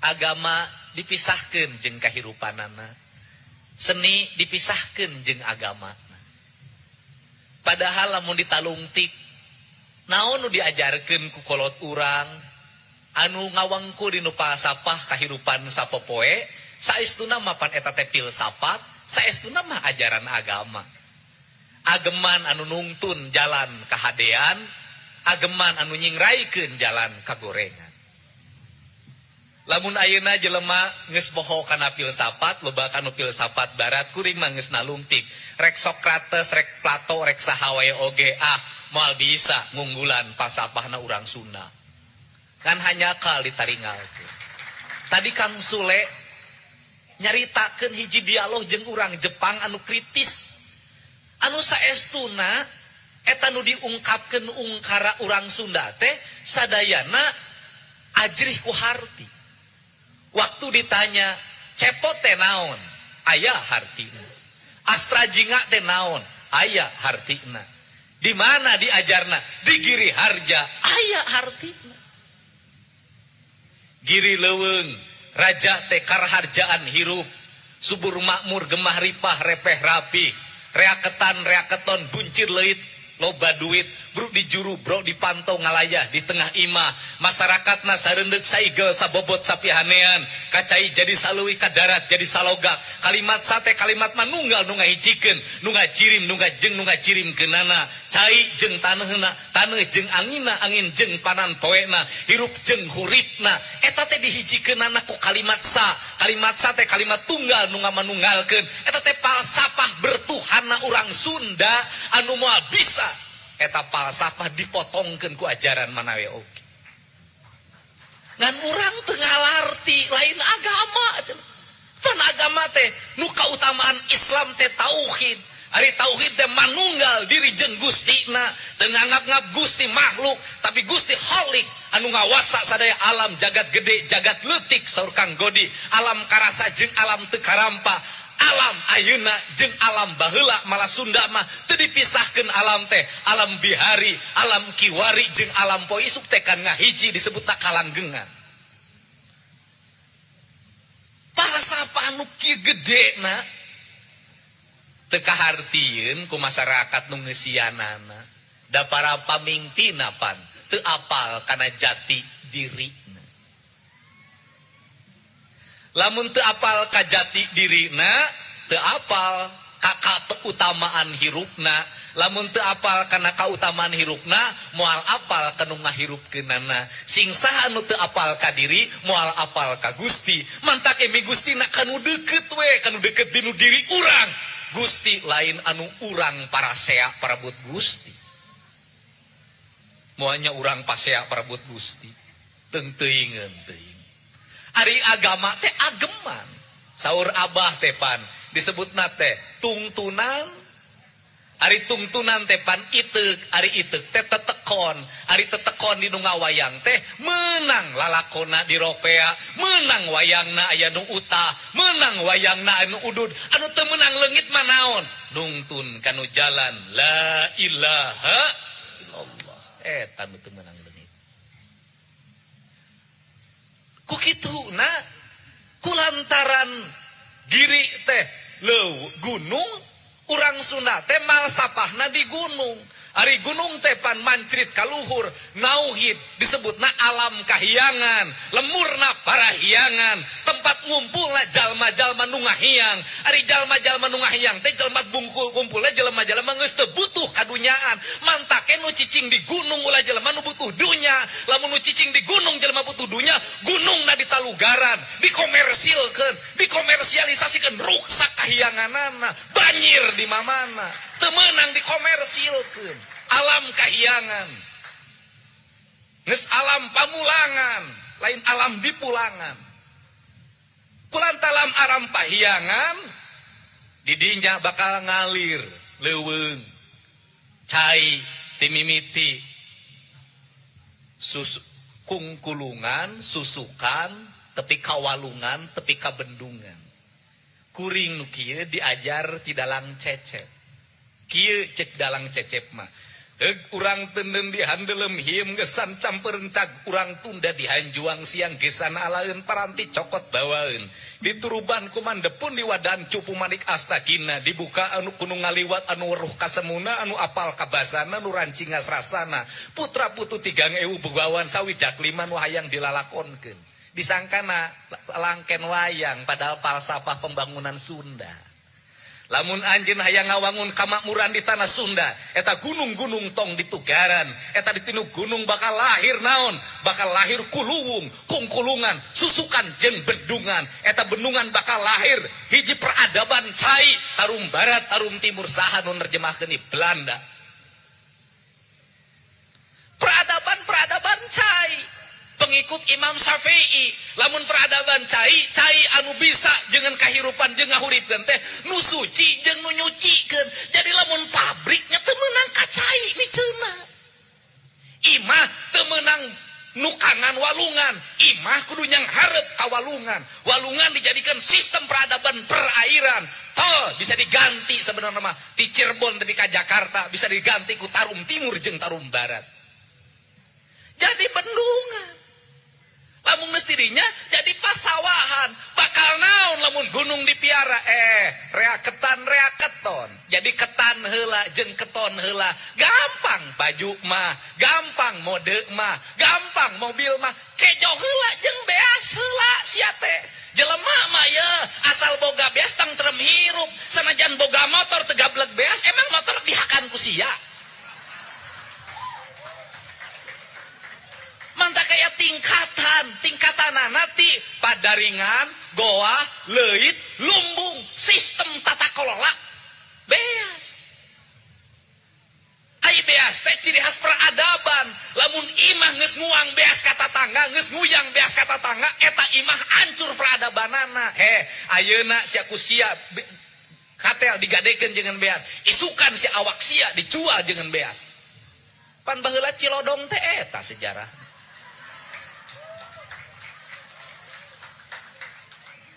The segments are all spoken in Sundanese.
Agama dipisahkeun jeung kahirupanana. Seni dipisahkeun jeung agama. Padahal lamun ditalungtik naon nu diajarkeun ku kolot urang anu ngawangku dinu falsafah kahirupan sapopoe saestuna mah pan eta teh filsafat, saestuna mah ajaran agama. Ageman anu nungtun jalan kahadean, ageman anu nyingraikeun jalan kagorengan. Lamun ayeuna jelema geus poho kana filsafat, loba kanu filsafat barat, kuring mah geus nalungtik. Rek Sokrates, rek Plato, rek saha wae oge, ah moal bisa ngunggulan falsafahna urang Sunda. Kan hanya kali taringalkeun. Tadi Kang Sule nyaritakeun hiji dialog jeung urang Jepang anu kritis. Anu saestuna eta nu diungkapkeun ungkara urang Sunda teh sadayana ajrih ku harti. Waktu ditanya cepot teh naon, aya hartina. Astra jingga teh naon, aya hartina. Di mana diajarna? Di Giri Harja, aya hartina. Giri leuweung, raja teh karharjaan hirup, subur makmur gemah ripah repeh rapi, reaketan reaketon buncir leuit loba duit, bruk di juru brok dipantau ngalayah di tengah imah, masyarakatna sareundeuh saigel sabobot sapihanean, kacai jadi saleuwi kadarat jadi salogak, kalimat sate kalimat manunggal nu ngahijikeun, nu ngajirim nu ngajeng nu ngajirimkeunana, cai jeung taneuhna, taneuh jeung anginna, angin jeung panan poena, hirup jeung huripna, eta teh dihijikeunana ku kalimat sa, kalimat sa teh kalimat tunggal nu ngamanunggalkeun, eta teh falsafah bertuhanna urang Sunda anu moal bisa eta falsafah dipotongkeun ku ajaran mana we oge. Ngan urang teu ngalarti lain agama cenah. Pan agama teh nu kautamaan Islam teh tauhid. Ari tauhid teh manunggal diri jeung Gustina, teu nganggap-ngap Gusti makhluk, tapi Gusti Khalik anu ngawasa sadaya alam jagat gede, jagat leutik saur Kang Godi, alam karasa jeung alam teu karampa, alam ayeuna jeung alam baheula malah Sunda mah teu dipisahkeun alam teh, alam bihari, alam kiwari jeung alam poe isuk teh kan ngahiji disebutna kalanggengan. Falsafah anu kieu gedena teu kahartieun ku masyarakat nu ngeusianana, da para pamingpinna pan teu apal kana jati dirina. Lamun teu apal ka jati dirina, teu apal ka keutamaan hirupna. Lamun teu apal kana kautamaan hirupna, moal apal ka nu ngahirupkeunana. Sing saha nu teu apal ka diri, moal apal ka Gusti. Mantak emi Gustina kanu deukeut we, kanu deukeut dinu diri urang. Gusti lain anu urang parasea parebut Gusti. Moalnya urang pasea parebut Gusti. Teung teuingeun teuing. Ari agama teh ageman. Saur abah teh pan disebutna teh tungtunan. Ari tungtunan teh pan iteuk, ari iteuk teh tetekon, ari tetekon di nu ngawayang teh menang lalakona di ropea, menang wayangna aya nu utah, menang wayangna anu udud, anu teu meunang leungit mah naon? Nungtun kanu jalan la ilaha illallah. Eta nu teu meunang leungit. Ku kituna kulantaran giri teh leuweung gunung, urang Sunda teh malsapahna di gunung. Ari gunung teh pan mancrit kaluhur, nauhid disebutna alam kahiyangan, lemurna parahiyangan, tempat ngumpulna jalma-jalma nu ngahiyang. Ari jalma-jalma nu ngahiyang teh jelema bungkul kumpulna jelema-jelema geus teu butuh kadunyaan. Mantake nu cicing di gunung ulah jelema nu butuh dunya. Lamun nu cicing di gunung jelema butuh dunya, gunungna ditalugaran, dikomersilkeun, dikomersialisasikeun, ruksak kahiyanganana, banjir di mamana. Teu meunang dikomersilkeun. Alam kahiyangan. Geus alam pamulangan, lain alam dipulangan. Kulantaran alam pahiyangan didinya bakal ngalir leuweung cai timimiti susu kungkulungan susukan tepi kawalungan tepi kabendungan. Kuring nu kieu diajar ti dalang Cecep. Kieu cek dalang Cecep mah. Heug urang teuneun di handelem hiem gesan campeureng cag urang tunda di hanjuang siang gesan alaeun paranti cokot bawaeun dituruban ku mandepun di wadan cupu manik astakina dibuka anu kuno ngaliwat anu weruh kasemuna anu apal kabasana nu rancingas rasana putra putu 3000 begawan sawidak lima nu hayang dilalakonkeun disangkana langken wayang padahal falsafah pembangunan Sunda. Lamun anjeun hayang ngawangun kamakmuran di tanah Sunda, eta gunung-gunung tong ditugaran, eta ditinu gunung bakal lahir naon? Bakal lahir kuluwung, kungkulungan, susukan jeung bendungan. Eta bendungan bakal lahir hiji peradaban cai, tarum barat, tarum timur saha nu nerjemahkeun Belanda. Peradaban-peradaban cai pengikut Imam Syafi'i. Lamun peradaban cai, cai anu bisa dengan kahirupan jeung ngahuripkeun teh nu suci jeung nu nyucikeun. Jadi lamun pabriknya teu meunang ka cai miceuna. Imah teu meunang nukangan walungan, imah kudu nyanghareup ka walungan. Walungan dijadikan sistem peradaban perairan. Tol bisa diganti sebenarnya mah di Cirebon tapi ka Jakarta bisa diganti ku Tarum Timur jeung Tarum Barat. Jadi bendungan. Lamun geus dirinya jadi pasawahan. Bakal naon lamun gunung dipiara reaketan reaketon. Jadi ketan heula jeung keton heula. Gampang baju mah, gampang mode mah, gampang mobil mah. Kejo heula jeung beas heula sia teh. Jelema mah ye asal boga beas tangtrem hirup. Sanajan boga motor teu gableg beas, emang motor dihakan ku sia. Mantap kayak tingkatan, tingkatan nanti padaringan, goa, leuit, lumbung, sistem tata kelola beas. Ai beas teh ciri khas peradaban. Lamun imah geus nguang beas ka tatangga, geus nguyang beas ka tatangga, eta imah hancur peradabanana. Ayeuna sia ku sia katel digadekeun jeung beas, isukan si awak sia dijual jeung beas. Pan baheula Cilodong teh eta sejarah.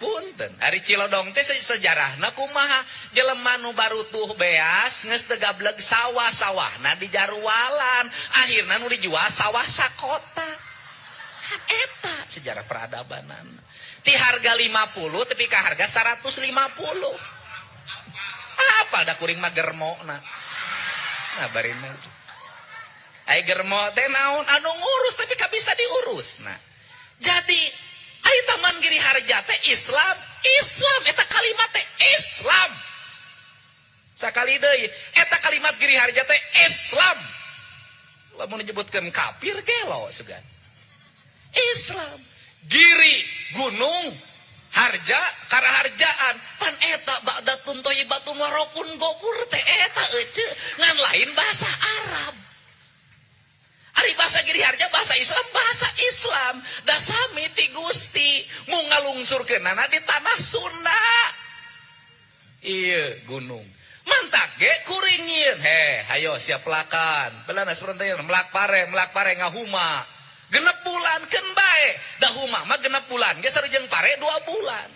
Punten, ari Cilodong teh sejarahna kumaha? Jelema nu barutuh beas geus teu gableg sawah-sawahna dijarualan, akhirna nu dijual sawah sakota. Eta sejarah peradabanana. Ti harga 50 tepi ka harga 150. Apa da kuring mah germona. Nah barina. Ai germo teh naon anu ngurus tapi ka bisa diurus. Nah, jadi ai Taman Giri Harja teh Islam, Islam eta kalimat teh Islam. Sakali deui eta kalimat Giri Harja teh Islam. Lamun disebutkeun kafir gelo sugan. Islam. Giri gunung harja karaharjaan pan eta ba'datun thayyibatun warokun gofur teh eta ece ngan lain bahasa Arab. Ari bahasa Giri Harja bahasa Islam, bahasa Islam. Dasami ti Gusti mu ngalungsurkeunana di tanah Sunda. Iya gunung. Mantak ge kuring nyieun. Heh, hayo siap pelakan. Belana seperti melak pare ngahuma. Genep bulan keun bae. Da huma mah genep bulan ge sareng pare 2 bulan.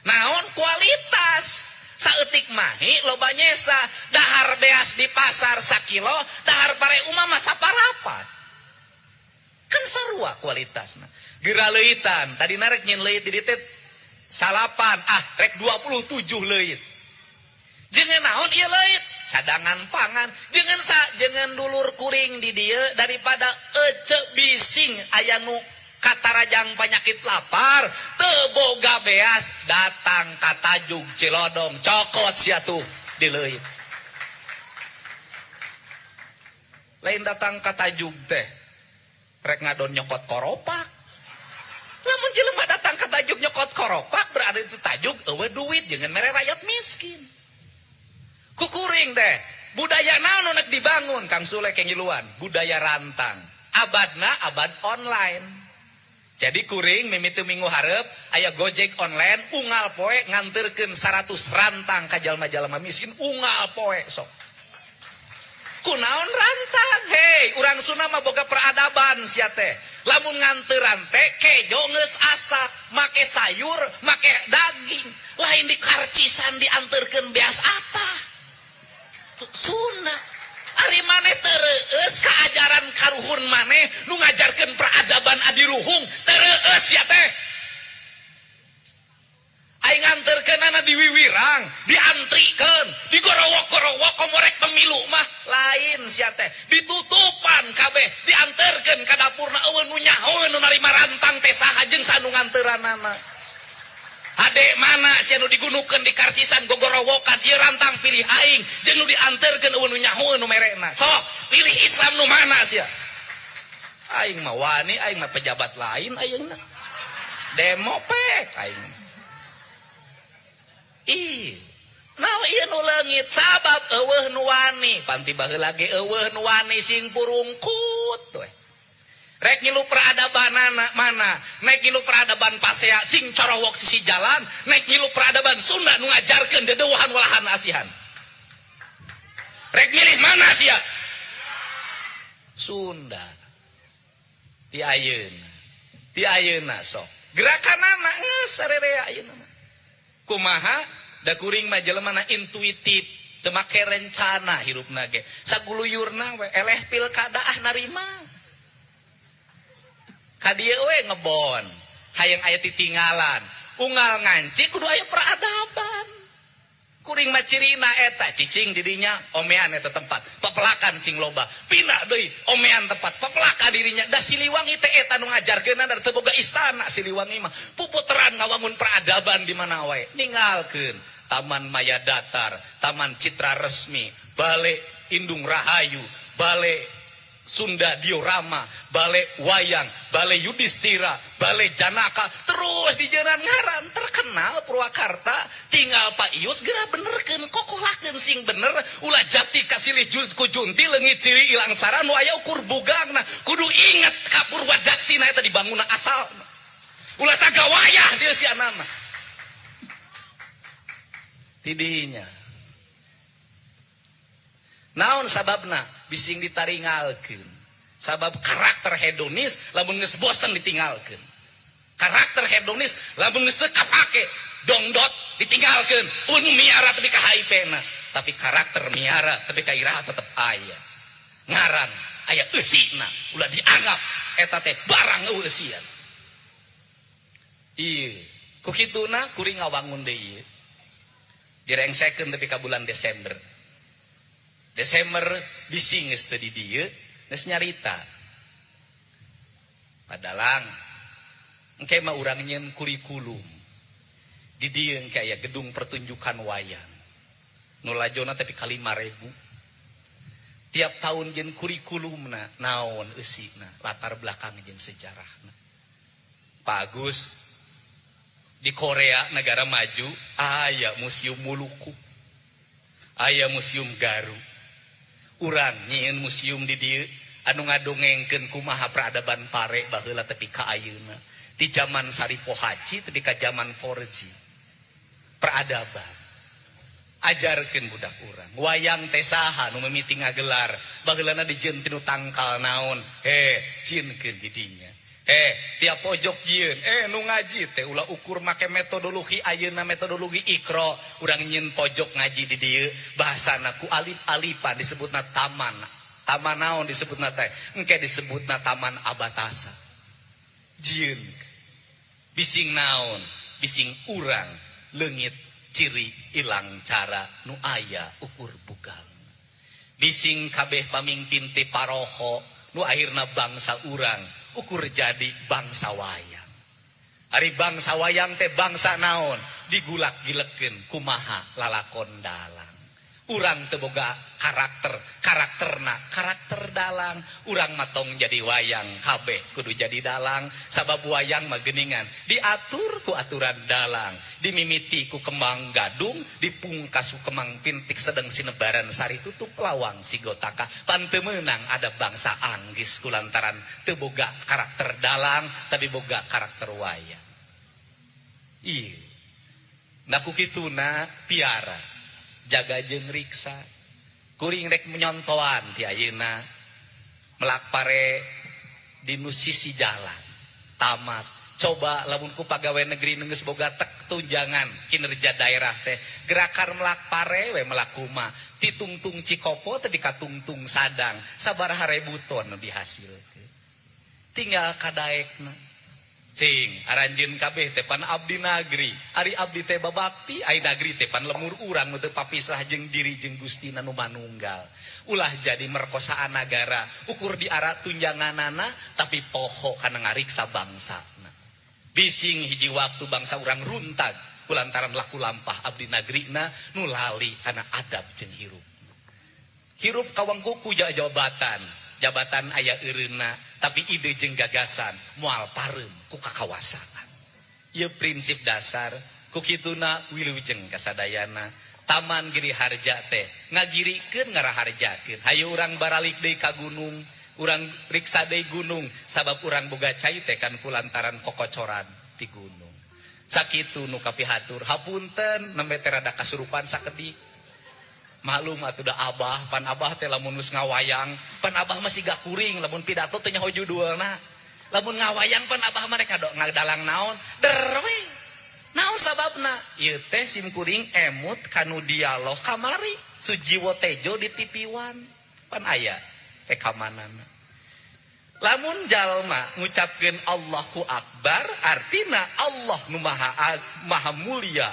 Naon kualitas. Saeutik mahi loba nyesa, dahar beas di pasar sakilo, dahar pare umah mah saparapat. Kan sarua kualitasna. Geura leuitan, tadi narek nyin leuit di dieu teh salapan, rek 27 leuit. Jeung naon ieu leuit? Cadangan pangan. Jangan sa, jangan dulur kuring di dieu daripada ece bising aya nu katarajang penyakit lapar, teu boga beas, datang ka Tajug Cilodong, cokot sia tuh di leuit. Lain datang ka Tajug teh rek ngadon nyokot koropak. Lamun jelema datang ka Tajug nyokot koropak berarti itu Tajug eueuh duit jangan mere rakyat miskin. Kukuring teh budaya naon nu nek dibangun Kang Sule kengiluan, budaya rantang. Abadna abad online. Jadi kuring mimiti minggu hareup aya Gojek online unggal poe nganterkeun 100 rantang ka jalma-jalma miskin unggal poe sok. Kunaon rantang? Hei, urang Sunda mah boga peradaban sia teh. Lamun nganteran teh kejo geus asak, make sayur, make daging, lain dikarcisan dianterkeun beas atah. Sunda. Ari maneh teu reueus ka ajaran karuhun maneh nu ngajarkeun peradaban adiluhung, teu reueus sia teh. Aing nganterkeunana di wiwirang, diantrikeun, digorowok-gorowok komorek pemilu mah lain sia teh. Ditutupan kabeh, dianterkeun ka dapurna eueuh nu nyaho nu narima rantang teh saha jeung saha nu nganteranana. Hade mana sia nu digunukeun di karcisan gogorowokan ieu rantang pilih aing jeung nu dianterkeun eueuh nu nyaho nu merena. Sok pilih Islam nu mana sia? Aing mah wani, aing mah pejabat lain ayeuna. Demo pek aing. Ih, naon ieu nu leungit sabab eueuh nu wani, panti baheula ge eueuh nu wani sing purungkut we. Rek ngilu peradabanana mana? Nek ngilu peradaban pasea sing corowok sisi jalan, nek ngilu peradaban Sunda nu ngajarkeun dedeuhan walahan asihan. Rek milih mana sia? Sunda. Ti ayeuna. Ti ayeuna sok. Gerakanana geus sarerea ayeuna mah. Kumaha da kuring mah jelema na intuitif, teu make rencana hirupna ge. Saguluyurna we eleh pilkada ah narima. Ka dieu we ngebon, hayang aya titinggalan. Unggal nganci kudu aya peradaban. Kuring mah cirina eta cicing didinya omean eta tempat, pepelakan sing loba. Pindah deui omean tempat, pepelaka dirinya. Da Siliwangi teh eta nu ngajarkeunna da teu boga istana Siliwangi mah. Puputeran ngawangun peradaban di mana wae. Ninggalkeun Taman Maya Datar, Taman Citra Resmi, Bale Indung Rahayu, Bale Sunda Diorama, Bale Wayang, Bale Yudhistira, Bale Janaka, terus di jalan ngaran terkenal Purwakarta, tinggal Pak Ius geura benerkeun kokolakeun sing bener, ulah jati kasilih ku junti leungit ciri ilang saran nu aya ukur bugangna, kudu inget ka Purwadaksina eta dibangunna asal. Ulah sagawayah dia si anana. Tidinya. Naon sababna bising ditaringalkeun. Sabab karakter hedonis lamun geus bosen ditinggalkeun. Karakter hedonis lamun geus teu kapake dongdot ditinggalkeun. Eueuh nu miara tapi ka HIV na. Tapi karakter miara tapi ka iraha tetep aya. Ngaran aya eusina ulah dianggap eta teh barang eueuh eusian. Ieu ku kituna kuring ngawangun deui ieu. Direngsekeun tepi ka bulan Desember. Desember bisi geus teu di dieu geus nyarita. Padalang engke mah urang nyieun kurikulum. Di dieu engke aya gedung pertunjukan wayang. Nu lajona tepi ka 5.000. Tiap tahun jeung kurikulumna naon eusina, latar belakang jeung sejarahna. Pak Agus di Korea negara maju aya museum Muluku. Aya museum Garu. Urang nyieun museum di dieu anu ngadongengkeun kumaha peradaban Pare baheula tepi ka ayeuna. Di zaman Saripohaci tepi ka zaman 4G. Peradaban. Ajarkeun budak urang. Wayang teh saha nu mimiti ngagelar, baheulana dijieun tinu tangkal naon? He, jieunkeun di dinya. Tiap pojok jieun, nu ngaji teh ulah ukur make metodologi ayeuna metodologi Iqra, urang nyieun pojok ngaji di dieu, bahasana ku alif-alifan disebutna taman. Taman naon disebutna teh? Engke disebutna Taman Abatasa. Jieun. Bising naon? Bising urang leungit ciri ilang cara nu aya ukur bugal. Bising kabeh pamingpin teh paroho nu akhirna bangsa urang ukur jadi bangsa wayang. Ari bangsa wayang teh bangsa naon? Digulak-gilekeun kumaha lalakon dalang. Urang teu boga karakter, karakterna karakter dalang. Urang mah tong jadi wayang kabeh kudu jadi dalang. Sabab wayang mah geuningan diatur ku aturan dalang, dimimiti ku kembang gadung, dipungkas ku kembang pintik sedeng sinebaran sari tutup lawang sigotaka. Pan teu meunang ada bangsa anggis kulantaran teu boga karakter dalang tapi boga karakter wayang. Ieu. Nah ku kituna piara jaga jeung riksa. Kuring rek menyontoan ti ayeuna melak pare di nu sisi jalan tamat. Coba lamun ku pagawe negeri geus boga tunjangan kinerja daerah teh gerakan melak pare we melak kuma titungtung Cikopo teh dikatungtung Sadang sabaraha ribu ton nu dihasilkeun tinggal kadaekna cing aranjeun kabeh teh pan abdi nagri ari abdi teh babakti ai nagri teh pan lemur urang nu teu papisah jeung diri jeung Gustina nu manunggal ulah jadi merkosaan nagara ukur diara tunjanganana tapi poho kana ngariksa bangsana bising hiji waktu bangsa urang runtag kulantaran laku lampah abdi nagrina nu lali kana adab jeung hirup hirup kawangkuku jabatan jabatan aya eureunna tapi ide jeung gagasan moal pareum ku kakawasaan. Ieu prinsip dasar ku kituna wilujeng kasadayana. Taman Giri Harja teh ngagirikeun ngaraharjakeun. Hayu urang baralik deui ka gunung, urang riksa deui gunung sabab urang boga cai teh kan kulantaran kokocoran ti gunung. Sakitu nu kapihatur. Hapunten nembe teh rada kasurupan sakedik. Maklum atuh da abah, pan abah teh lamun geus ngawayang, pan abah masih gak kuring lamun pidato teh nyaho judulna. Lamun ngawayang pan abah mereka do ngadalang naon? Der we. Naon sababna? Ieu teh sim kuring emut kanu dialog kamari Sujiwo Tejo di TV One. Pan aya rekamanana. Lamun jalma ngucapkeun Allahu Akbar artina Allah nu maha, maha mulia,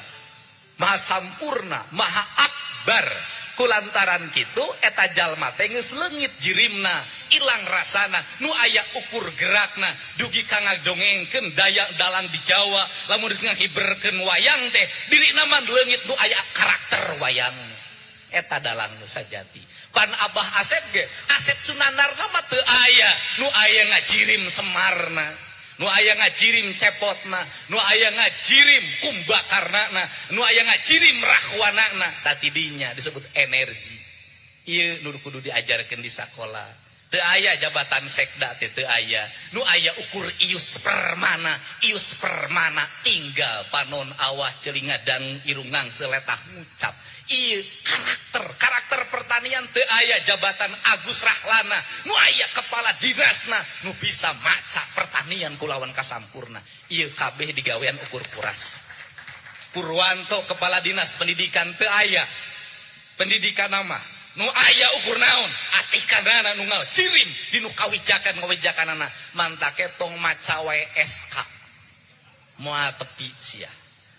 maha sampurna, maha akbar. Kulantaran kitu eta jalma teh geus leungit jirimna, ilang rasana, nu aya ukur gerakna, dugi ka ngadongengkeun daya dalang di Jawa, lamun geus ngahiberkeun wayang teh dirina mah leungit nu aya karakter wayang. Eta dalang nu sajati. Pan Abah Asep ge, Asep Sunandarna mah teu aya, nu aya ngajirim Semarna, nu aya ngajirim Cepotna, nu aya ngajirim Kumbakarnana, nu aya ngajirim Rahwanana. Tatidinya disebut energi. Ieu nu kudu diajarkeun di sakola. Teu aya jabatan sekda teh teu aya. Nu aya ukur ius permana, ius permana tinggal panon awah celingadang irungang seletah ngucap. Ieu karakter, karakter pertanian teu aya jabatan Agus Rahlana, nu aya kepala dinasna nu bisa maca pertanian kulawan kasampurna. Ieu kabeh digawean ukur kuras. Purwanto kepala dinas pendidikan teu aya. Pendidikan nama nu aya ukur naon? Atikanana nu ngajirim dinu kawijakan ngawijakanana mantake tong maca wae SK. Moal tepi sia.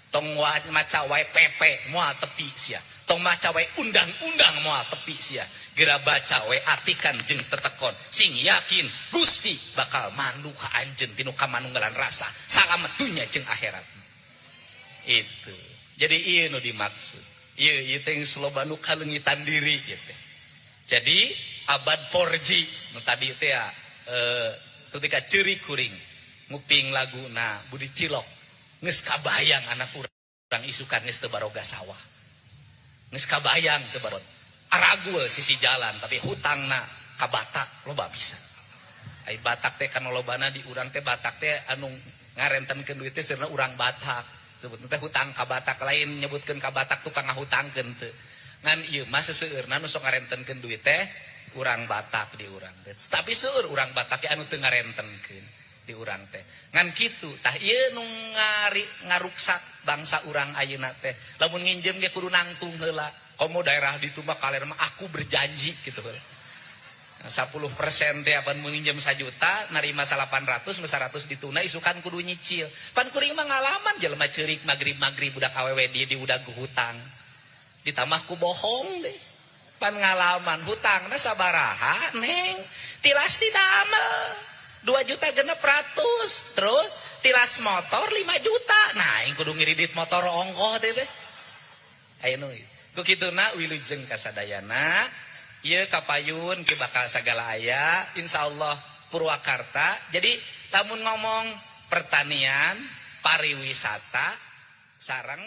Tong maca wae PP moal tepi sia. Tong maca wae undang-undang moal tepi sia. Geura baca wae atikan jeung tetekon sing yakin Gusti bakal mandu ka anjeun tinu kamanunggalan rasa salamet dunya jeung akhirat. Itu. Jadi ieu nu dimaksud. Ieu ieu teh geus loba nu kaleungitan diri ieu teh. Jadi abad 4G nu tadi teh ya, ketika ceurik kuring nguping laguna Budi Cilok geus kabayang anak urang isukan geus teu baroga sawah. Geus kabayang teu baroga. Aragul sisi jalan tapi hutangna ka Batak loba pisan. Ai Batak teh kan lobana di urang teh Batak teh anu ngarentenkeun duit teh seurna urang Batak. Sebutna teh hutang ka Batak lain nyebutkeun ka Batak tukang ngahutangkeun teu. Ngan ieu mah seseueurna nu sok ngarentenkeun duit teh urang Batak di urang teh. Tapi seueur urang Batak ge anu teu ngarentenkeun di urang teh. Ngan kitu tah ieu nu ngaruksak bangsa urang ayeuna teh. Lamun nginjem ge kudu nangtung heula. Komo daerah ditu mah kaler mah aku berjanji gitu heula. 10% teh apan mun nginjem 1 juta narima 800 nu 100 dituna isukan kudu nyicil. Pan kuring mah ngalaman jelema ceurik magrib-magrib budak awewe di udag hutang. Ditambah ku bohong deh. Pan ngalaman hutangna sabaraha neng tilas didamel 2.600.000 terus tilas motor 5 juta. Nah aing kudu ngiridit motor ongkoh teh teh. Aya nu ku kituna wilujeng kasadayana. Ieu kapayun ki bakal sagala aya insyaallah Purwakarta. Jadi lamun ngomong pertanian, pariwisata, sareng